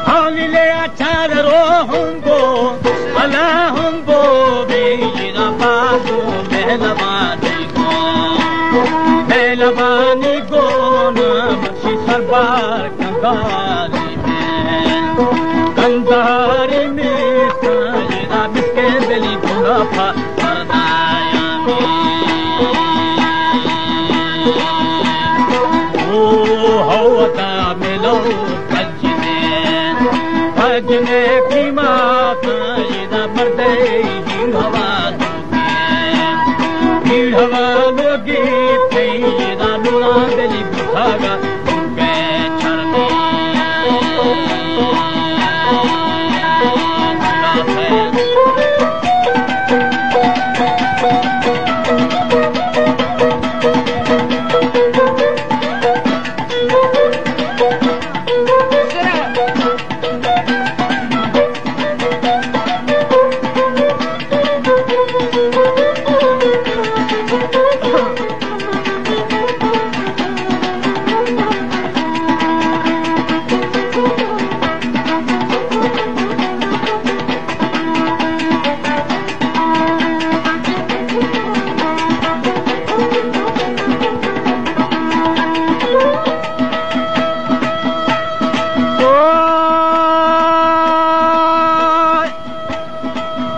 حالی لیا چار رو ہم بو، الا ہم بو، بیرا بازو مہلوانی گو، مہلوانی گو، نمشی سربار کنداری میں، کنداری میں، سایرا بسکے بلی گنا پھا۔ او ہوتا ملو پجنے، پجنے قیمت ایدا مردے ہی ہوا دوکے، ہی ہوا لوگی تھی ایدا نورا دلی بھاگا۔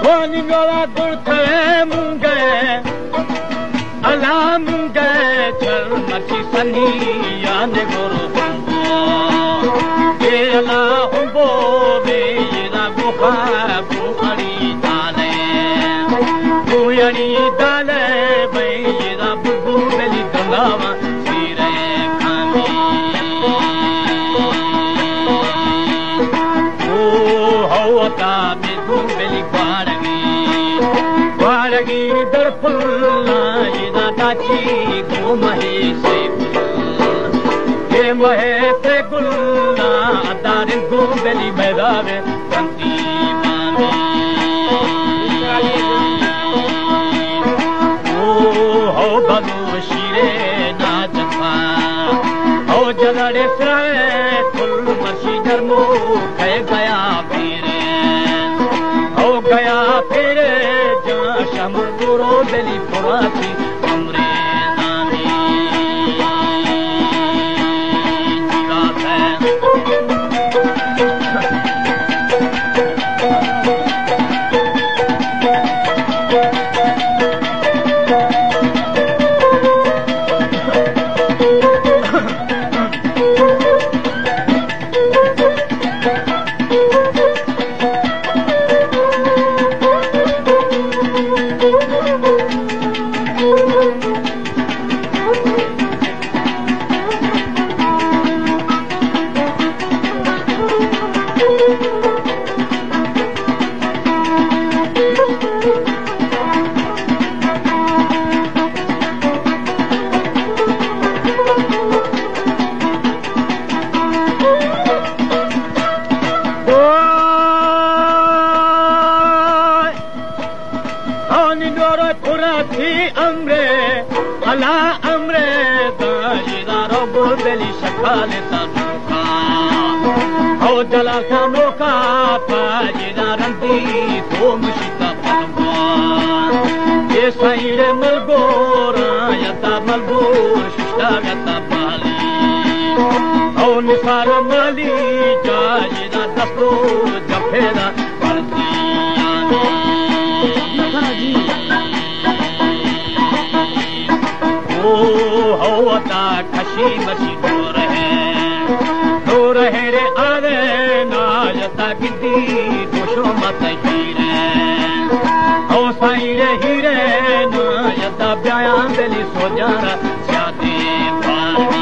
وانی گورا گل تھے مونگے، الا مونگے، چل مچی سنی یان گورو ہمبو۔ اے الا ہمبو، بے یرا گوخا گو اڑی دالے، گو اڑی دالے، بے یرا بگو بلی دلاوا۔ او ہو بلو شیرے ناجفا، او جلڑے سرائے کل مرشی جرمو کئے گیا پیرے، او گیا پیرے جان شمر گورو دلی پراتی امرے نامی۔ آنی دور پراتی امرے، الا امرے، تاجدارو گل دلی شکال تنوکا۔ او جلال تنوکا، تاجدار اندی تو مشتا پنگوا۔ اے سائیڑ ملگور، یتا ملگور، ششتا یتا بالی۔ او نثار مالی، جاجدا دستو جفیدا۔ او ہوتا کشی مشی دور ہے، دور ہے رے آوے ناجتا گدی دوشو مت ہیرے۔ او سائیں رے ہیرے ناجتا بیایا دلی سوجارا۔ سیادی پانی۔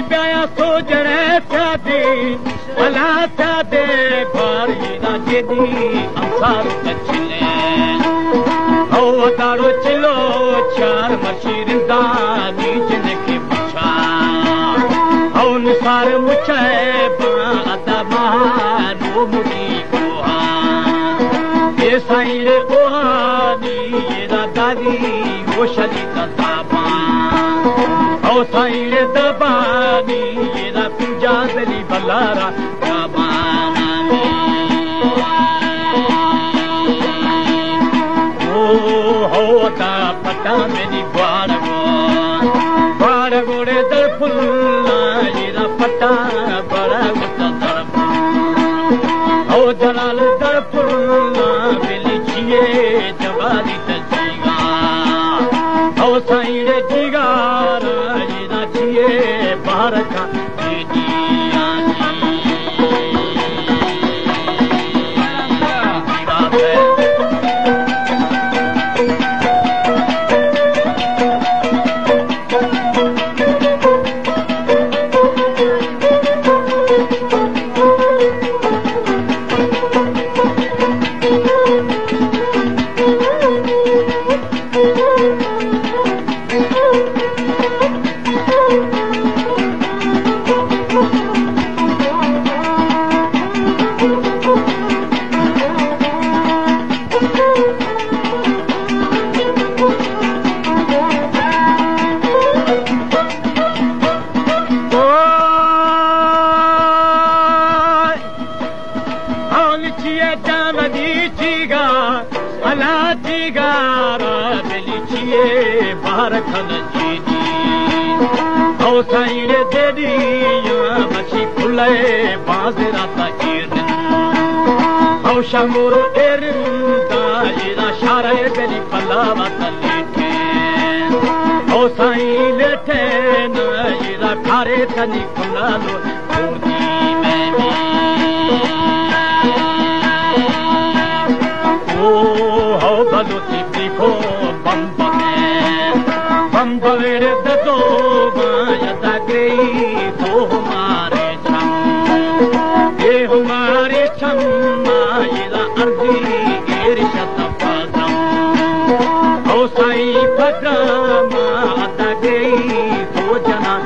بیایا سوجنے پیادی، بلا پیادے باری دا جدی، انصار تچلے۔ او داڑو چلو چار مشیر دانی جنکی پچا۔ او نثار مچے با ادبا نو مجی کوہا۔ اے سائیں رے اوہانی اے دا دادی او شلی دا دابان۔ او سائیں رے دابانی اے دا پنجا دلی بلارا دابان۔ او ہو دا پتا منی گواڑ گو، گواڑ گوڑے در پھلا اے دا پتا بڑا گو دا در او جلال در پلا بلی چیے جواری تجیگا۔ او سائیں رے جیگا را اینا چیے بارکا جیدی آنی۔ حال چیے جان دی چیگا، حالا چیگا را دلی چیے بار کھن چیدی۔ او سائیں دے دی یا بچی پلے بازرا تا ایرن۔ او شمور ایرن دا ایرا شارے دلی پلاوا تا لیٹے۔ او سائیں لیٹے نا ایرا کھارے تنی کنالو کوردی میں بھی۔ او ہو بلوچی دیکھو بمبے، بمبے رے ددو مایا دگئی تو ہمارے چم، اے ہمارے چم مایا ارضی گیر شت پادم۔ او سائی پدرام دگئی تو جنا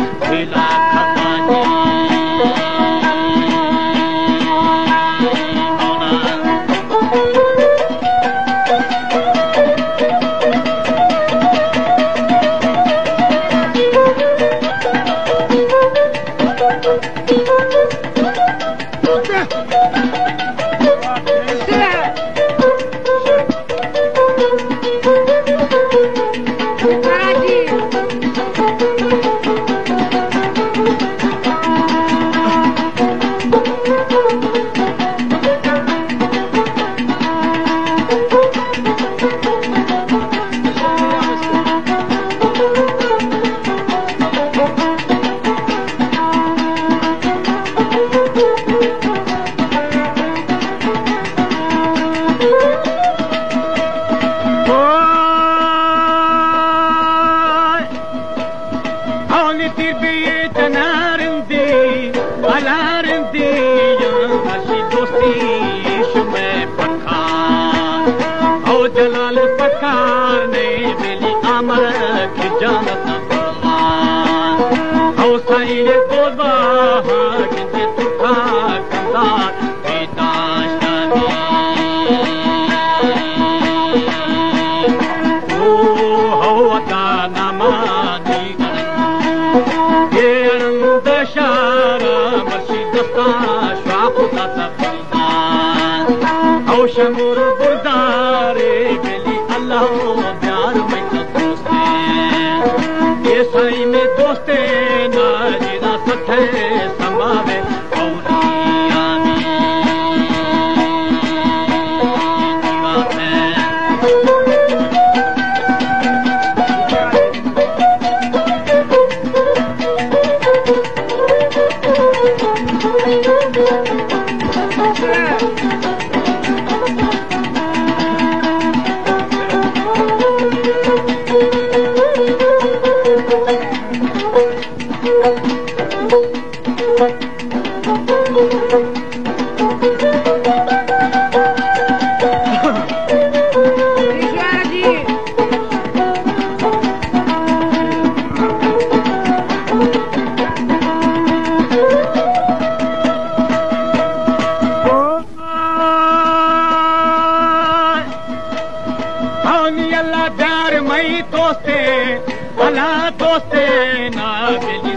آنی تیر بیت نارندی، بلارندی، یا باشی دوستی شمے پکار۔ او جلال پکار نے ملی امر کی جانت او سائیں گوزا ہاں گندے ترکا کندار پیداشتانی۔ او ہو وطن مانی گرن۔ یہ ارند شار مرشی دستا شاپ داتا۔ او شمور بردارے بلی اللہ بیار مئے دوستے۔ اے سائی مئے دوستے ناجی دا ستھے سماوے اولیانی۔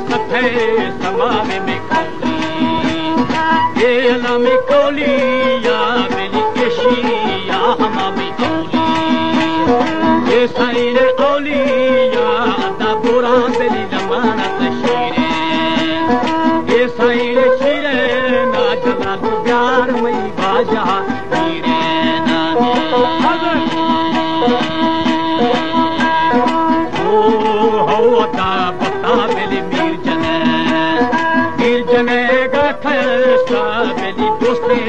سپے سما میں میں کولی، اے علم کولی یا بلی کشی یا ہما میں کولی، اے سائیں اولی یا دا برا بلی زمانہ تشیرے، اے سائیں شیرے نا جلا تو بیار مئی باجا۔ او ہو، دا بتا بلی میر جنے، میر جنے گا کھستا بلی دوستی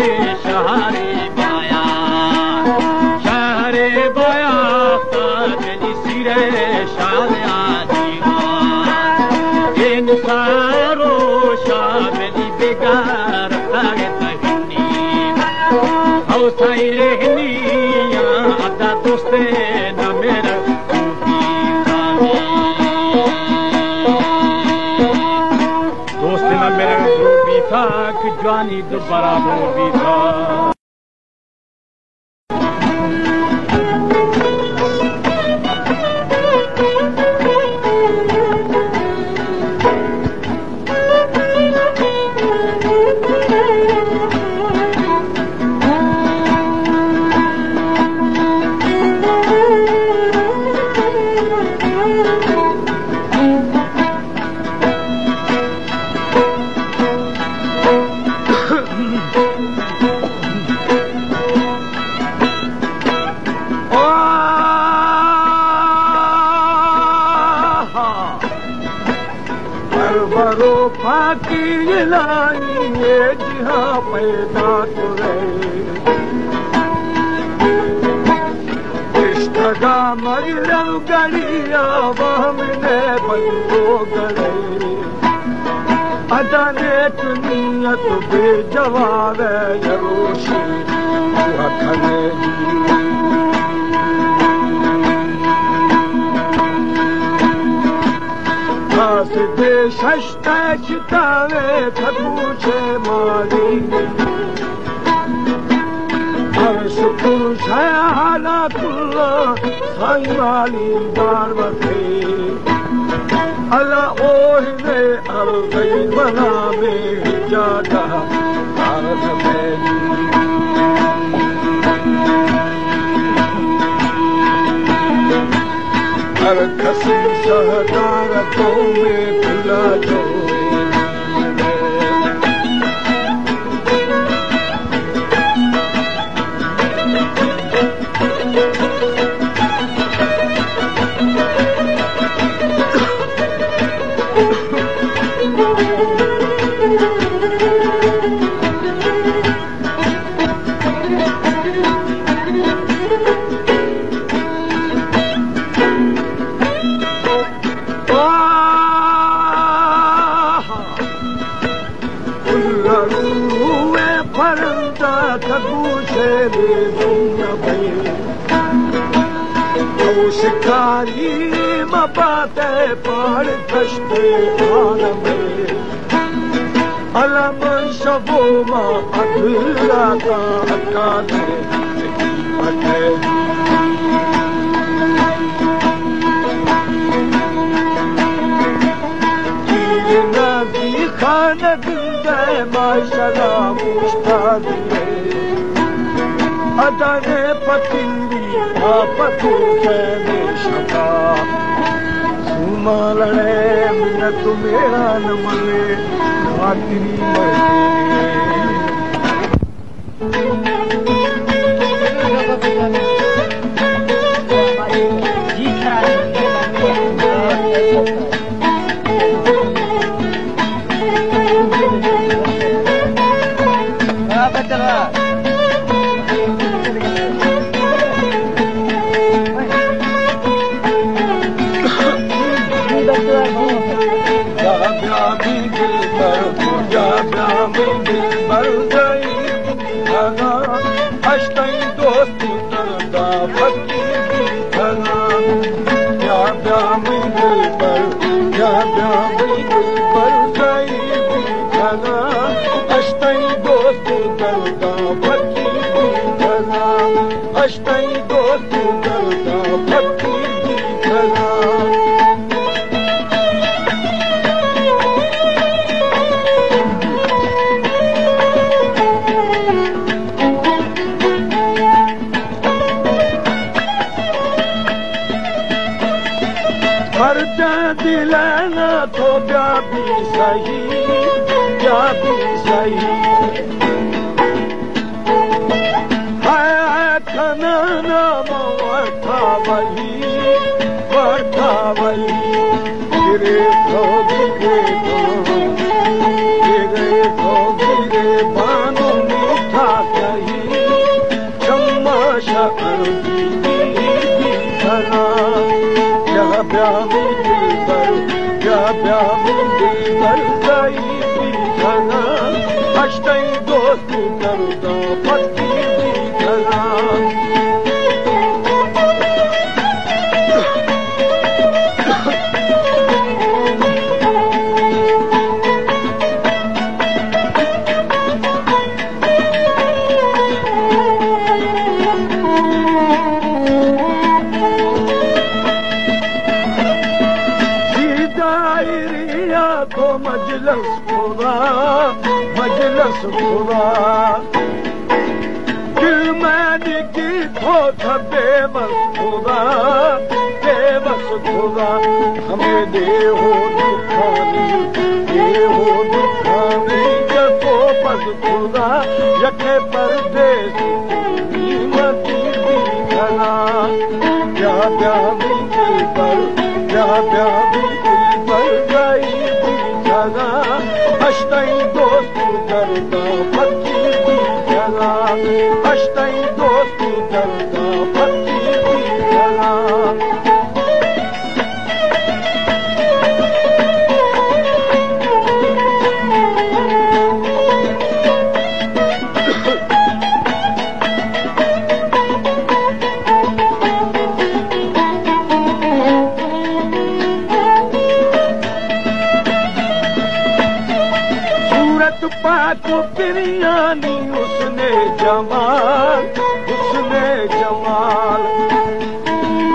شہرے بایا، شہرے بایا تا بلی سیرے شہرے آدی، انسارو شاہ بلی بیگار تاگے تہنی۔ او سائیں رہنی یا ادا دوستے نہ میرا دوستے نہ میرا دو بیتا کہ جوانی دوبارہ دو بیتا۔ پرور و پاکی الہی اے جہاں پیدا کرے۔ اشتگا مگرم گڑی عوام نے بندو گڑے۔ ادا نیک نیت بے جواب یروشی وطن۔ قاصد شش تشتاوے تھکوچے مالی۔ ہر شکر شے حالا کلا سائیں عالم دار وتے۔ الا اوہ نے ارزئی بنا میں جاگا دار میں۔ ہر کسی سہدار قوم کلا جو۔ روئے پرندہ تھگوشے دے دنیا بھئی۔ تو شکاری مباتے پہاڑ کشتے عالم۔ علم شبو ما ادھرا تا اکانے۔ تیر نبی خان گندے ما شراب استاد۔ ادانے پتیری آ پتو کہنے شتا۔ سوما لڑے منت میرا نمنے خاطری مردے۔ جا بیا می دلبر، جا بیا می دلبر، زئی بیتگاں، اشتئی دوست دردا فقیر بیتگاں۔ جا بیا می دلبر، جا بیا می دلبر، زئی بیتگاں، اشتئی دوست دردا فقیر بیتگاں۔ اشتئی دوست دردا فقیر بیتگاں۔ سہی، یا بی سہی۔ ہائے کنانا ما ورتا ولی، ورتا ولی۔ گرے تو گرے بانو، گرے تو گرے بانو میٹھا سہی۔ چما شاعر بی بی بی سلام۔ بیا بیا بی دلبر، بیا بیا بی دلبر، زئی بی سلام۔ ہشتئی دوست دردا پکی بی سلام۔ دائریا تو مجلس خدا، مجلس خدا۔ دل میں نگی تو تھا بے بس خدا، بے بس خدا۔ ہمیں دے ہو دکھانی، دے ہو دکھانی، جفو بس خدا، یکے پردیس۔ قیمتی بی کنا، بیا بیا بی دلبر، بیا بیا بی دلبر، زئی بی کنا۔ ہشتئی دوست دردا پکی بی کنا، ہشتئی دوست دردا پکی بی کنا۔ صورت پاک و بریانی، حسن جمال، حسن جمال۔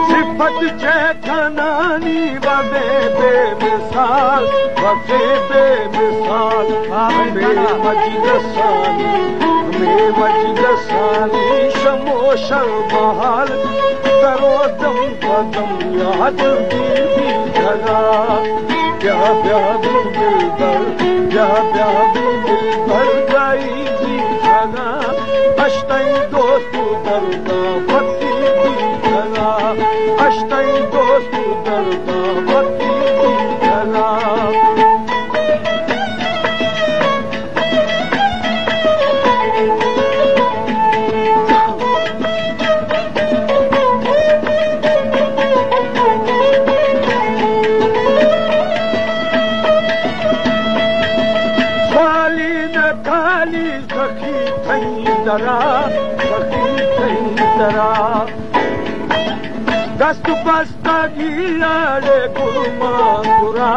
صفت چہ کنانی وفے بے مثال، وفے بے مثال۔ ہمے مجلسانی، ہمے مجلسانی شموشر بحال، درو دم پہ دم یاد بی بی کنا۔ بیا بیا بی دلبر، بیا بیا بی دلبر، زئی بی کنا۔ ہشتئی دوست دردا پکی بی کنا، ہشتئی دوست دردا پکی بی کنا۔ خالی نہ خالی سخی تئی درا، سخی تئی درا۔ دست بستگی آڑے گل ما گرا،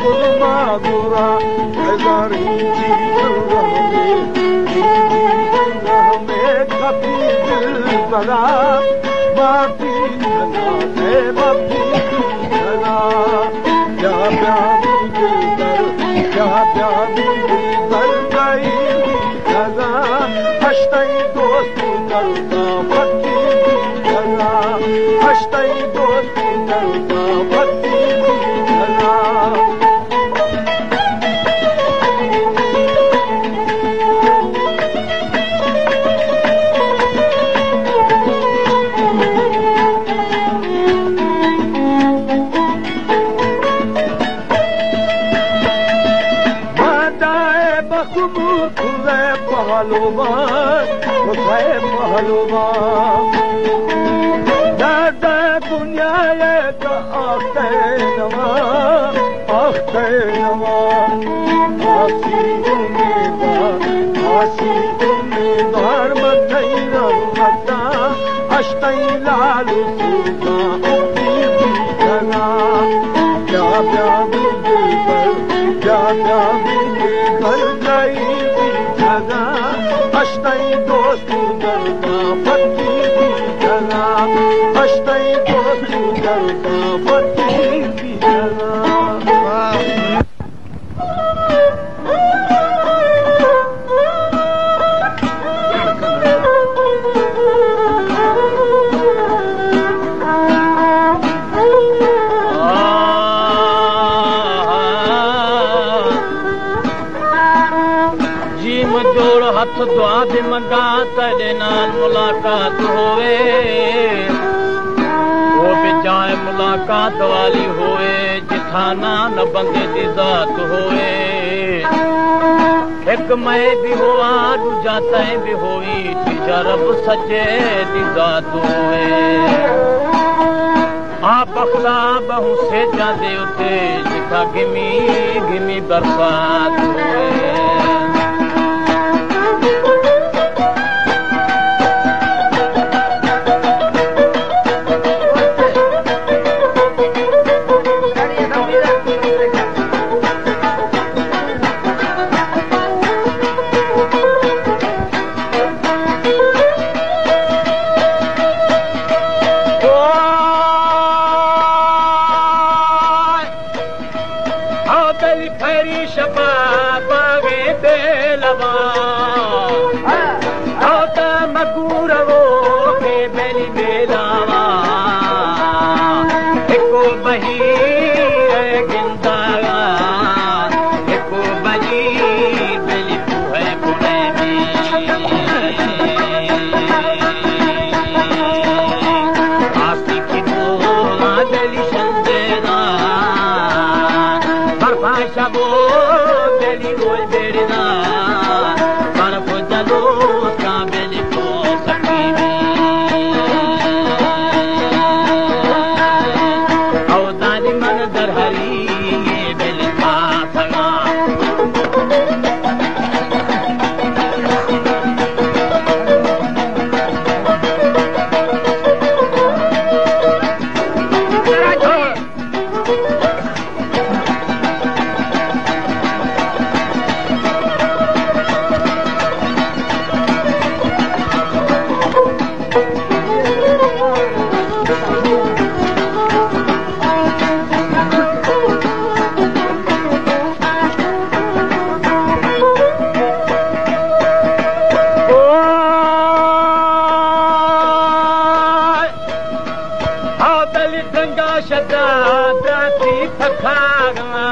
گل ما گرا۔ ہزاری جی گل رہنے، جی گل رہنے کپی دل برا۔ معافی کنا دے، معافی کنا۔ بیا بیا بی دلبر، بیا بیا بی دلبر، زئی بی کنا۔ ہشتئی دوست دردا پکی بی کنا، ہشتئی دوست دردا پکی بی کنا۔ مادائے بخمور کھلے پہلوان، کھلے پہلوان۔ دادا دنیا کا آختے نوا، آختے نوا۔ آسی امیدوار، آسی امیدوار، متئی رحمتا، ہشتئی لال سوتا، اپی بی کنا۔ بیا بیا بی دلبر، بیا بیا بی دلبر، زئی بی کنا۔ ہشتئی دوست دردا پکی بی کنا، ہشتئی دوست دردا پکی بی کنا۔ ہتھ دعا بہ منگا تیرے نال ملاقات ہوئے، وہ بہ جائے ملاقات والی ہوئے، جتھاں نہ بندے دی ذات ہوئے۔ ہک میں بہ ہوا، ڈوجھا تئیں بہ ہوئی، تیجھا رب سچے دی ذات ہوئے۔ آ بخلا بہوں سیجاں دے اتے، جتھاں گمی گمی برسات ہوئے۔ او بلی پھری شپا باغے بیلوا، او تا مگور وہ کے بلی بیلاوا، ایکو بہی اے گنداوا، ایکو بلی بلی آ بلی ڈنگا شدا دراتی پکھاگا،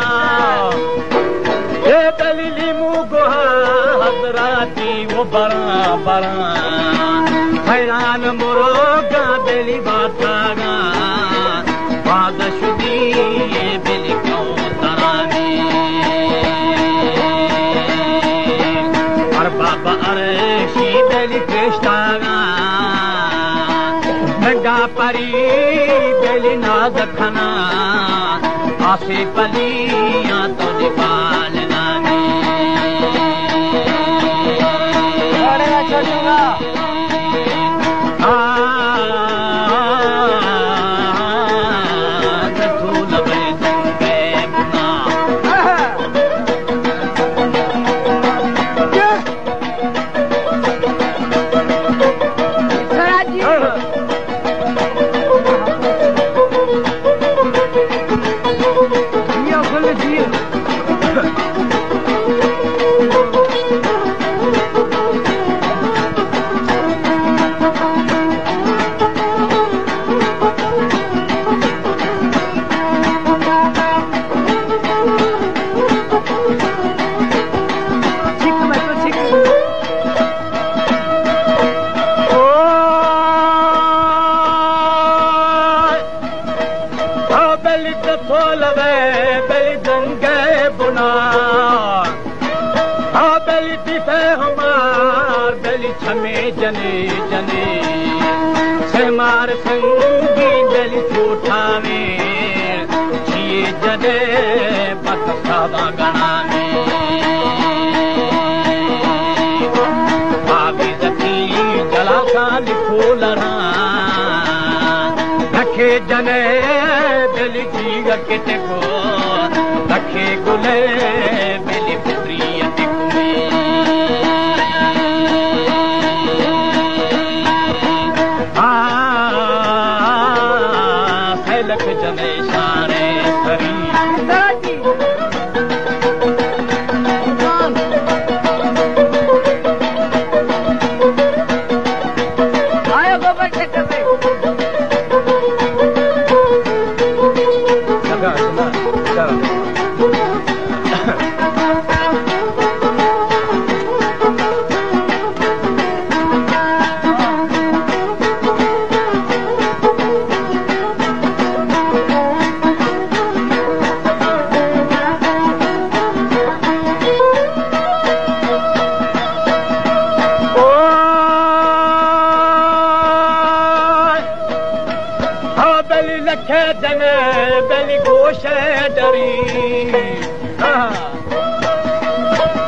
اے بلی لیمو گوہا حضراتی وہ براں براں، حیران مروگا بلی باتاگا، باد شدی اے بلی کوترانی، ارباب عرشی بلی پیشتاگا۔ نگا پری بلی ناز کھنا، آسے پلیاں تو دی پال نانے۔ آ، آ، آ، نتھو لبے دنگے بنا۔ آ بلی دفول وے، بلی دنگے بنا۔ آ بلی دیفے ہمار، بلی چھمے جنے جنے۔ سیمار سنگی بلی چوٹھاویں، چیے جنے بت ساوا گنانے۔ آوی زتی جلال خان پھولڑاں، رکھے جنے بلی جیگ کتے کو، رکھے گلے بلی پتری اتکویں۔ آ، آ، آ، سیلک جنے شانے سری۔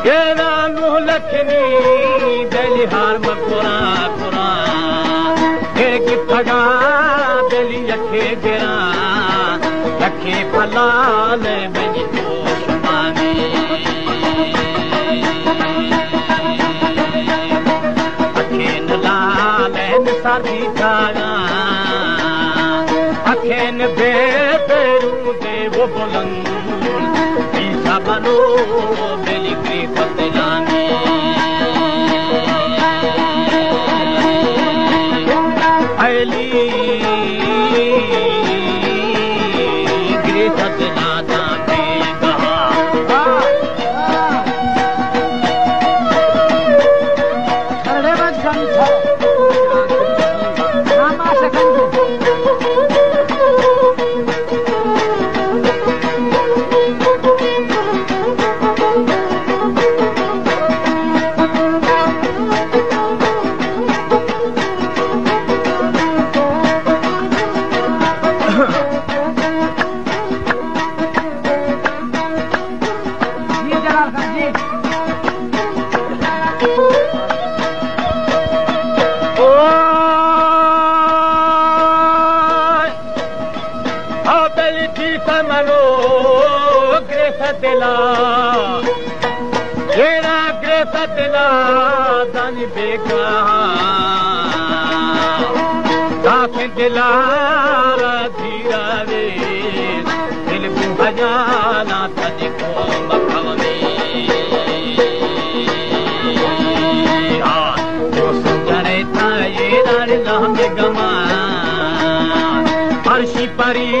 گیران مہلکنی دلی ہار مکرا کرا، گر گپتگا دلی یکے گرا، یکے پلال منی دوشمانی۔ اکین لالین سر بیتاگا، اکین بے پیرو دیو بلند، پیسا بلو بلی گریفت دلانی۔ ایلی گریفت دلانا بیگا۔ جی جلال خان جی۔ اوئے، او دل جی تمنو گریس دلا، تیرا گریس دلا دانی بیگا، داس دلا را دھیرا وے، دل گوں ہیالاں تنی گوں مکامی۔ آ، دوست جنے تا یہ دار لہم گما، عرشی پری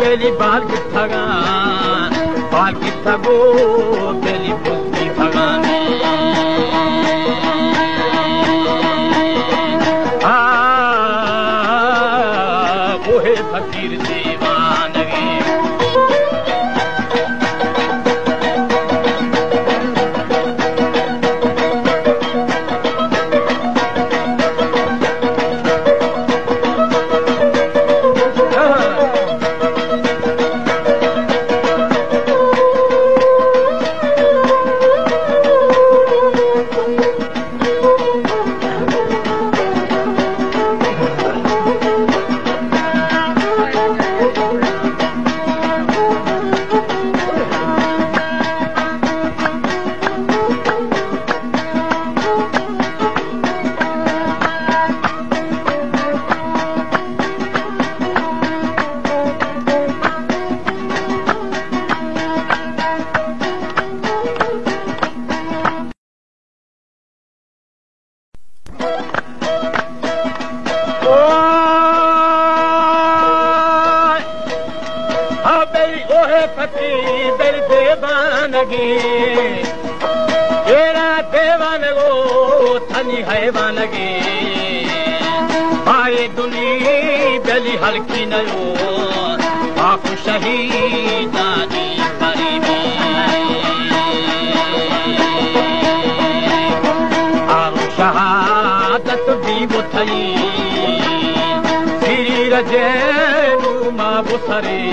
بلی بال گپتگا، بال گپتگو بلی بزی پگانی۔ آ، کوہ فقیر دیوانگی۔ اوئے، ہا بری اوہ پتی بری دیوانگی، تیرا دیوانگو تھنی حیوانگی۔ آئے دنی بلی ہلکی نیو، آخو شہیدانی غریبی۔ آرو شہادت بی بتئی، سری رجینو ما بسری،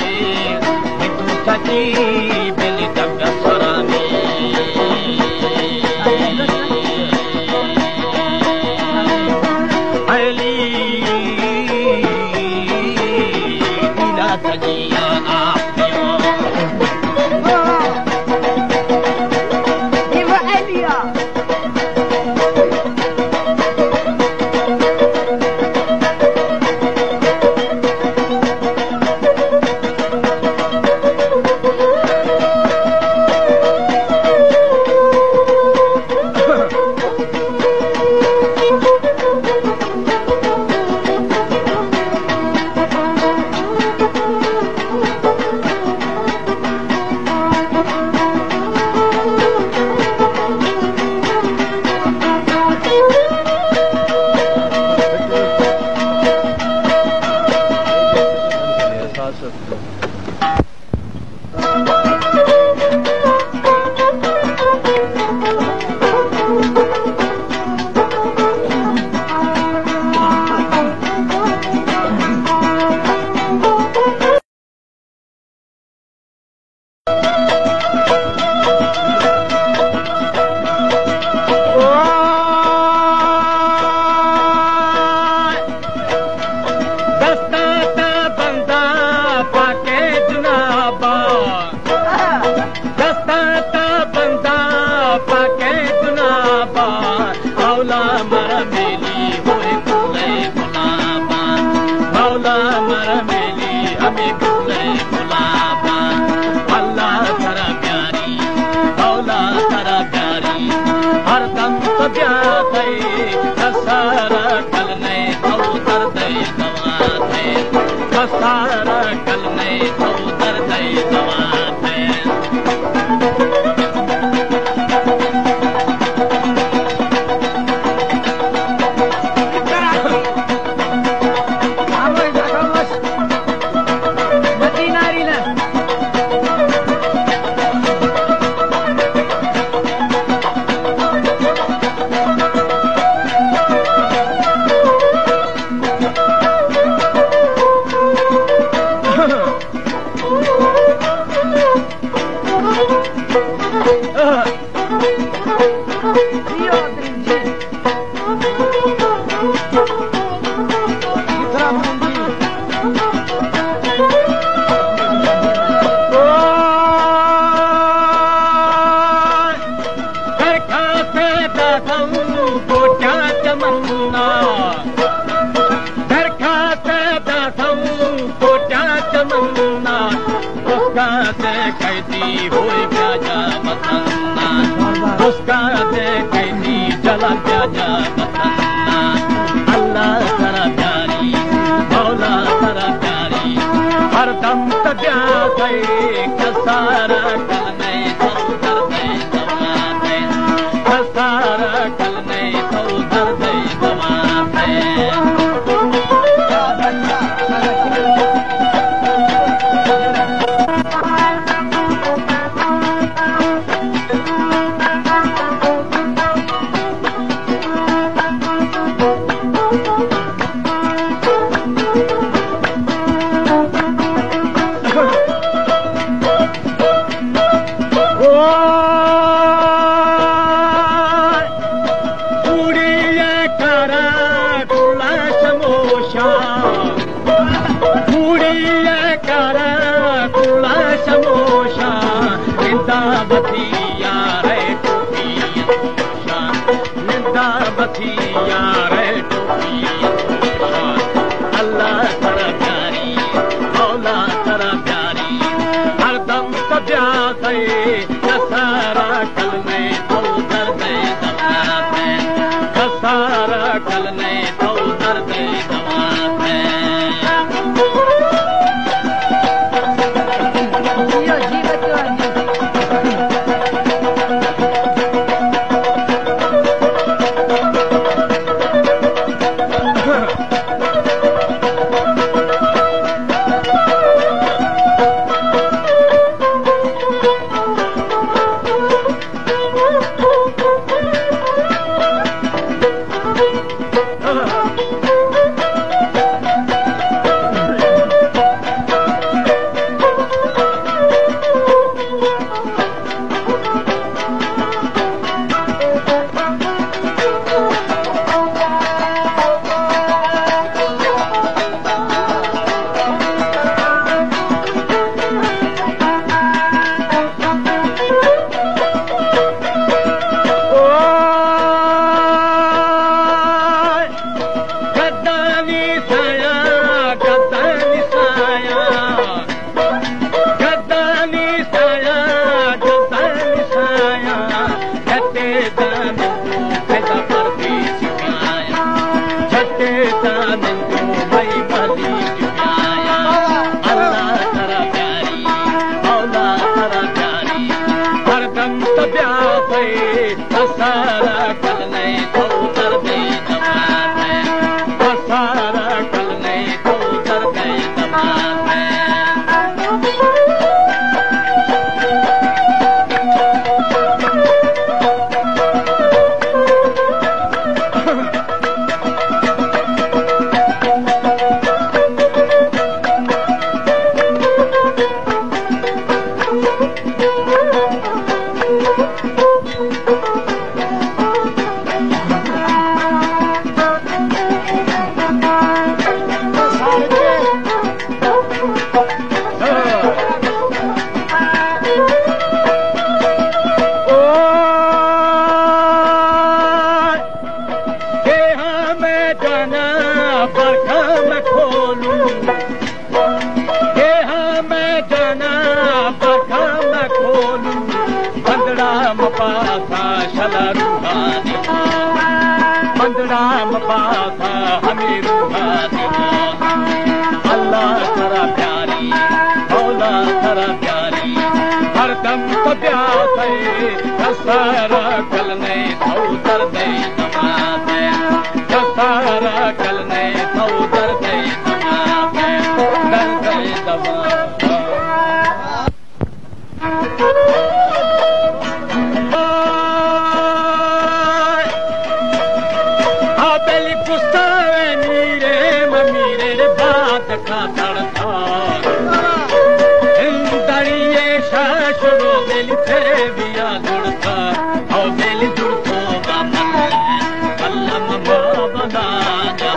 تو سچی بلی دگ سرامی۔ علی، دلا تجیا آپ دیو۔ دیو علی۔ تا بندہ پاکیں گناہ با، مولا مر میلی ہوئے گلے گلابا، مولا مر میلی ہمیں گلے گلابا۔ اللہ ترا پیاری، مولا ترا پیاری، ہر دم تو بیا تئی کسارا کل نئے تو دردے دوا دے، کسارا کل نئے تو دردے دوا دے۔ درخواست دادم گوٹا تمنا، درخواست دادم گوٹا تمنا، اسکا دے قیدی ہوئے بیا جا وطن نا، اسکا دے قیدی چلا بیا جا وطن نا۔ اللہ ترا پیاری، مولا ترا پیاری، ہر دم تجا گئے کسارا کل نئے تو دردے دوا دے، کسارا کل نئے تو دردے دوا دے۔ کوڑی ءِ کارا کولا شموشا، کوڑی ءِ کارا کولا شموشا، نندا وتی یار ءِ ٹوپی ءَ پوشا، نندا وتی یار ءِ ٹوپی ءَ پوشا۔ اللہ ترا پیاری، مولا ترا پیاری، ہر دم تو بیا تئی کسارا کل نئے تو دردے دوا دے، کسارا کل نئے تو دردے دوا دے۔ گدانی سایا، گدانی سایا، گدانی سایا، گدانی سایا، جھٹے دانندو پیدا پردیسی آیا، جھٹے دانندو مئی ملی آیا۔ اللہ ترا پیاری، مولا ترا پیاری، ہر دم تو بیا بھئی، کسارا کل نئے تو دردے دوا دے، کسارا کل نئے تو دردے دوا دے۔ مباسا شلا روحانی، بندڑا مباسا ہمیں روحانی۔ اللہ سرا پیاری، مولا سرا پیاری، ہر دم تو پیاسے، کسارا کل نہیں تو دردے نمازے، کسارا کل نہیں تو دردے نمازے، دردے نمازے۔ آ بلی پستاوے میرے، ممیرے بات کا تڑتا۔ ہندڑیے شاشرو بلی تھے بیا جڑتا، او بلی جڑتو بامن، اللہ مما بنا جا۔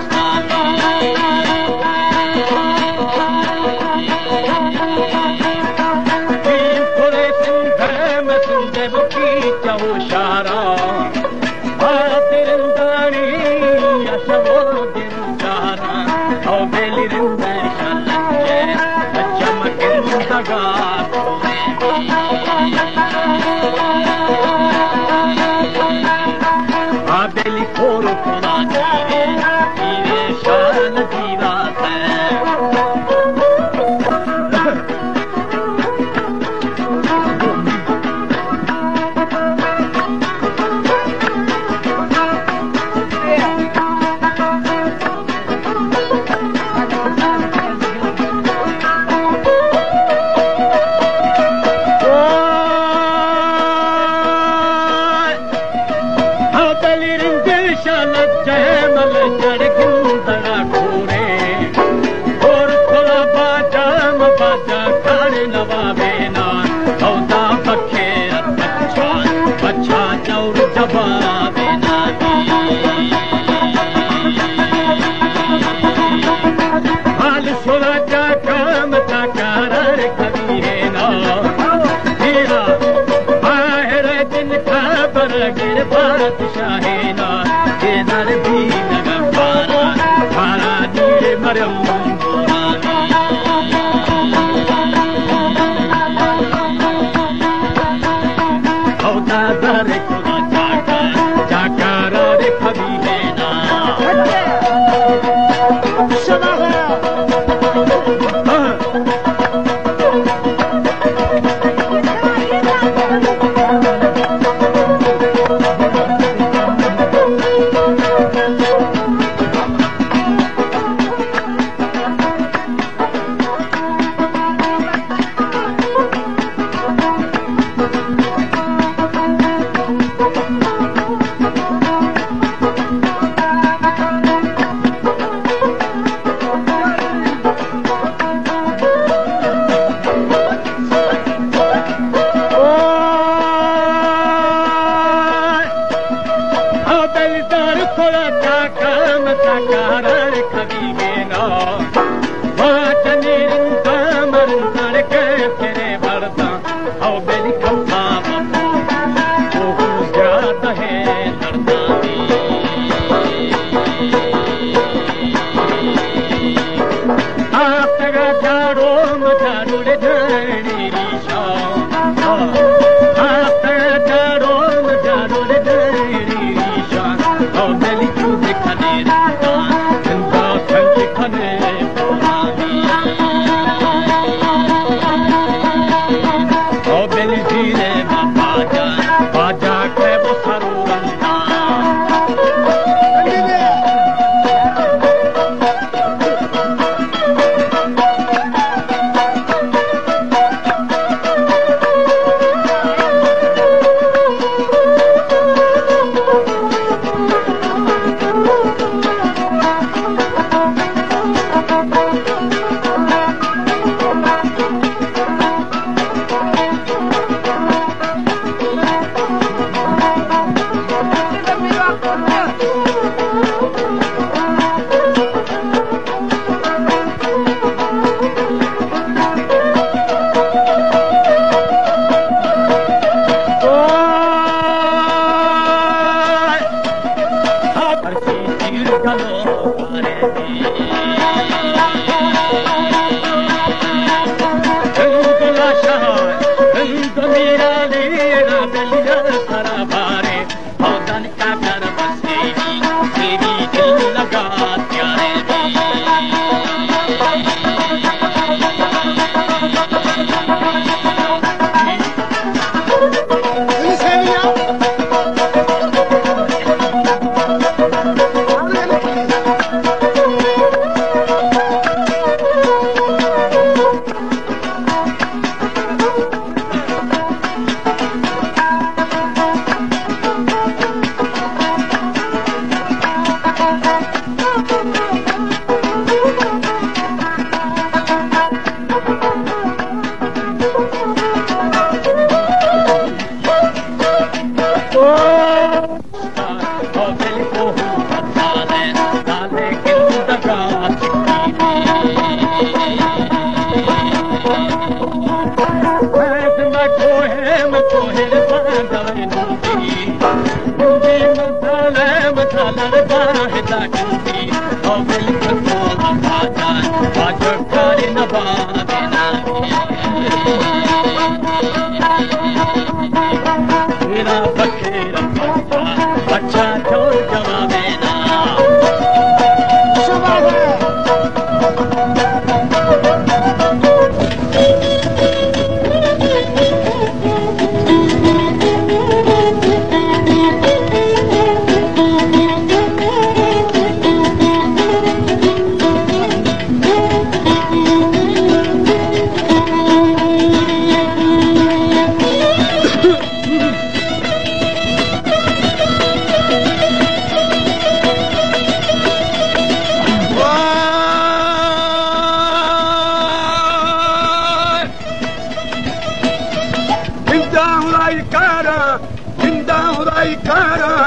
بنداں ہلائی کاراں، بنداں ہلائی کاراں،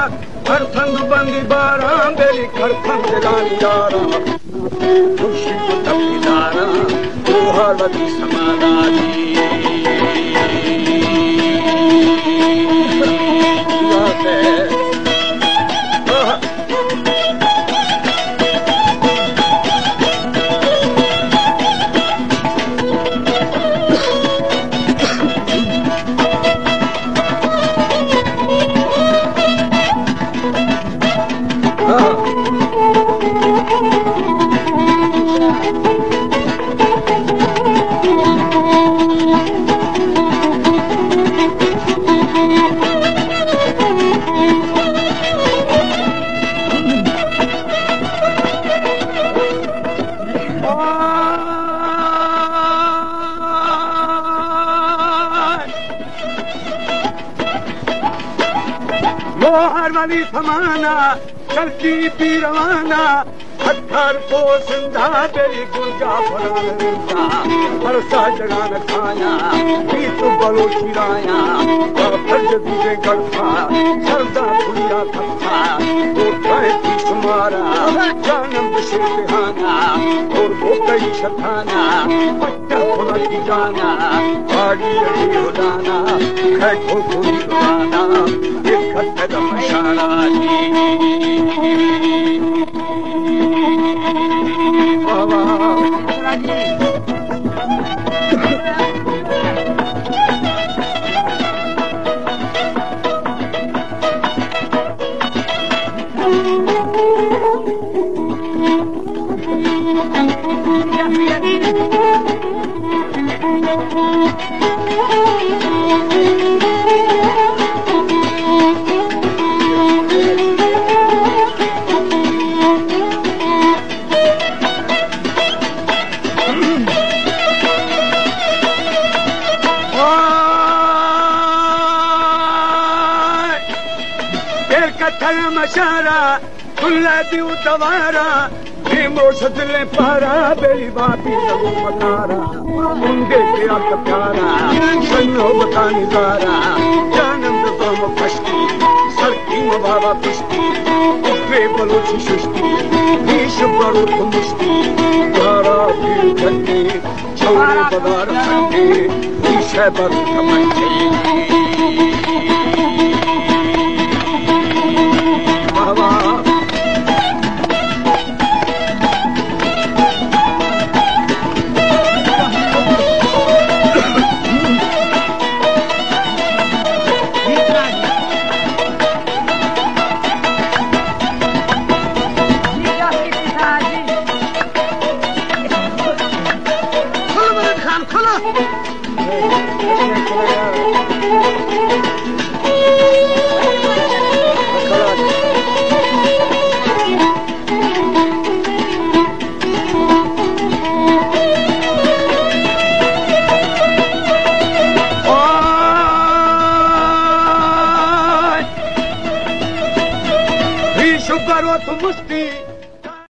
ہر پند بندی باراں، بیلی کر پند دلانی یاراں، خوشی تو تپی داراں، تو حالتی سمادانی۔ لوہار والی پھمانا، چلکی پیروانا، ہتھار پوسندا، تیری گل جعفران رندا، ہر ساجگان کھایا، بیت بلوچی رایا، کافر جدید گڑھا، سردا دنیا تھپا، کوٹھائے پیش مارا، جانم بشیر دہانا، اور وہ کئی شتانا، پٹا پھلا کی جانا، آگی اڑی ہدانا، کھے کھو کھوئی ہدانا، ایک قدم اشارہ جی۔ ایر کتھل مشارا، کلا دیو دوارا، دیمو شدلیں پارا، بیلی باپی زلو مدارا، منڈے پیا کپیارا، سنو بتانی زارا، جانم دزام پشتی، سرکی مبارا پشتی، اٹھے بلوچی ششتی، نیش برو تو مشتی، دارا دل جھنڈی، چورے بدار کھنڈے، پیشے بر کمنڈے۔ واہ واہ۔ ای شوگر و تو مستی